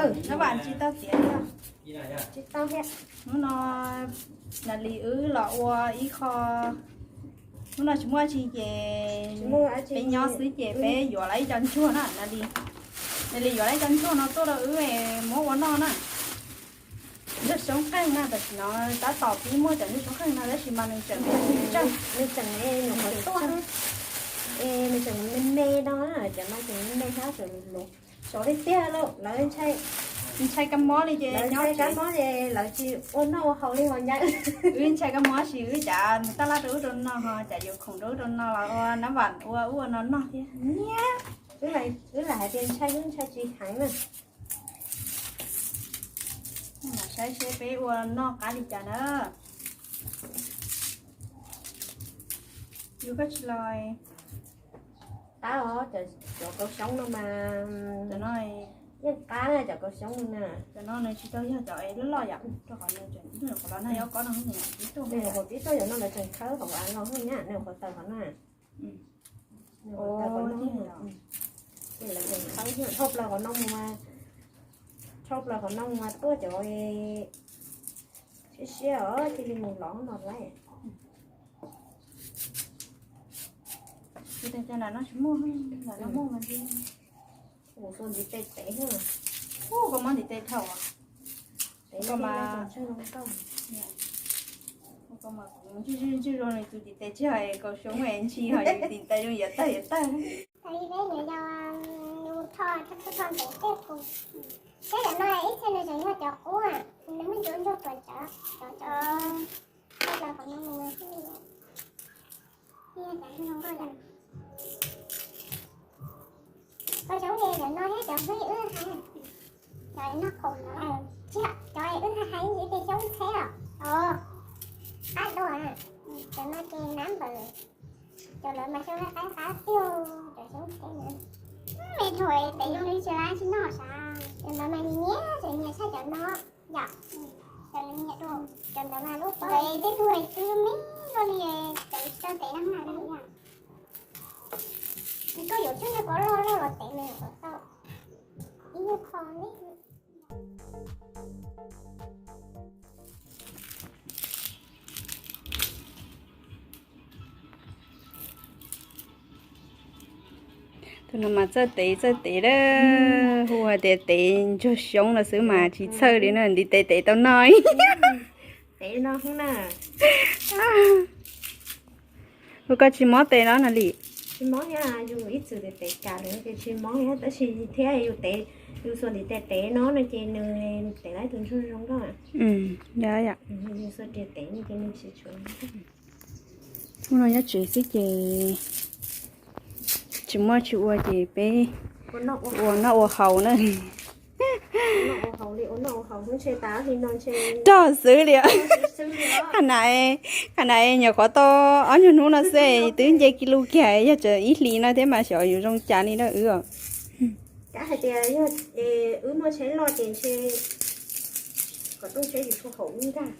Nab Vam tsis tau tiav thiab. Tsis tau thiab. Hnub no Nas Lis wb los ua ib qho, hnub no tsis muaj tsi ces peb nyob xwb ces peb yuav lawv ib co ntsuag na. Nas Lis yuav lawv ib co ntsuag no tuaj rau wb muab ua noj na. Ntsuag xyoob qeej na, tam sim no tab tom pib muaj cov ntsuag xyoob qeej no tab sis mas nws tseem tsawg, nws tseem nyuam qhuav tuaj, nws tseem me me no, cov no tseem me me thiab, tseem lus sov tiag tiag lauj. Lawv ntshai kab mob li ces, ntshai kab mob ces lawv tsis ua noj ua haus li ho ncaj. Wb ntshai kab mob sis wb cav mus taj laj rau ub rau no ho cav yuav khoom rau ub rau no los ua Nab Vam ua ub ua no noj thiab. Wb lam hais tias ntshai, wb ntshai tsis heev na. Saib seb peb ua noj qab li cas na. Yus koj tsis los. Qab os, cov kaus xyoob no mas yeej qab na, cov kaus xyoob no na. Cov no nws tsis tau yog cov es loj loj yom, rau qhov nws qhov los nag yob kob no, nws qhov pib tuaj cov no lawv tseem khawb hauv av los nyab, nws qhov taws qhov na. Nws qhov taws qhov no, ces lawv tseem khawb, thauj plaws qhov no mus mas, thauj plaws qhov no mus mas tuaj cov siab siab os, cia li mus lov no lawm. Ua ntiv tes tes, koj mob ntiv tes dhau. Ntsis zoo li tus ntiv tes tsis hais kaus xyoob ntshi ho yus ntiv tes zoo yav tawg yav tawg. Thaum ub peb nyuam yaus yus tho tho ntev tej pus, thiab cov no ib txhia nws tseem yog cov qub, nws muaj ntsuj ntsuag tuam tsawv, cov cov los qhov no mus thiab. Kaus xyoob ces cov no thiab cov hlwb wb hais, cov noj khoom no, tsis yog cov wb hais hais ntsis tej xyoob txheb os. Qab dua, cov no ces nab npawm, cov lawv mas xyoob qaib qab tiag, cov xyoob txheb na. Me thuam tes zoo li tsis lab tsis noj sav, cov ntawd mas nyiam nyiam, tseem nyiam tshaj cov no yom. Cov ntawd mas lub pob tej tug twb me luaj li, cov tsis tau tev no na. Nws koj yuav tsuag yog pob loj loj los tev nws yuav kom tau ib nyuag qho li. Tus no mas txawj tev txawj tev lawm, hu hais tias tev ntsuag xyoob no xwb mas tsis txhawj li na, ntiv tes tev tau no. Tev no na. Ua koj tsis mob tes los no li? Tsis mob thiab, yus ib txwm tev tev kam lawm ces tsis mob thiab, tab sis thiab yus tev, yus xuas ntiv tes tev no no ces nws tev lawm tus ntsuag zoo nkauj. Yog yom. Yus xuas riam tev no ces nws tsis tshua. Hnub no nyob tsev xwb ces tsis muaj tsis ua ces peb ua noj ua haus na. Rog xwb li. Qhov na, qhov na nyuam qhuav tau ob nyuag hnub no xwb twb nce kis lus kiag, yog tseem ib hlis no thiab mas xyov yuav zoo cas li na wb os. Kav hais tias yog wb muaj tsheb loj ces ntshe kom rooj tsheb tsis tshua haum wb ntag.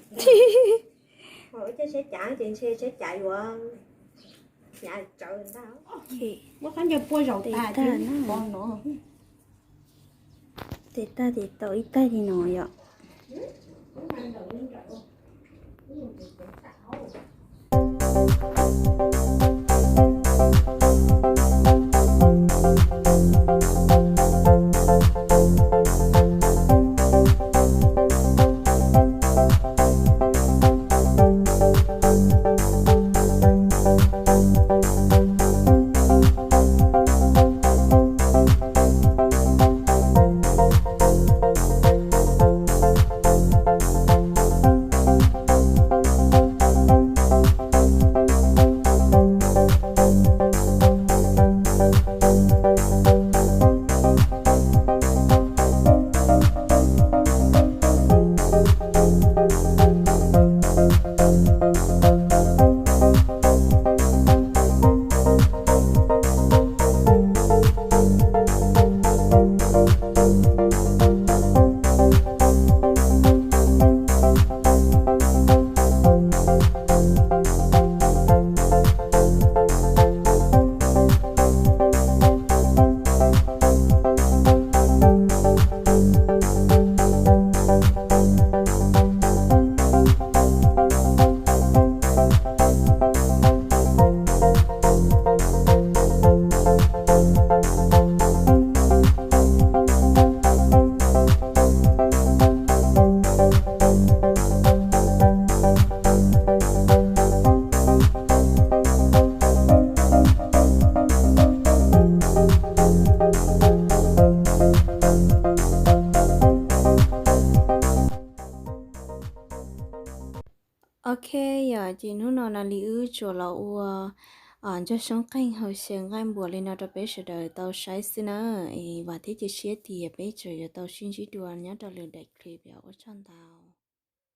Ho wb caij tsheb cav ces ntshe tsheb cav yuav hnyav tsawv ntag. Muab qab ncaws pua zaum tas ces pov no. Tes tag ces tau ib taig li no yom. Ok, yog ces hnub no Nas Lis wb tsuas los ua ncauj xyoob qeeg hau xyaw nqaij npuas li no rau peb sawv daws tau saib xwb na. Es vam thiab cia siab tias peb tseem yuav tau sib ntsib dua nyob rau lwm daim clip, ua tsaug ntau.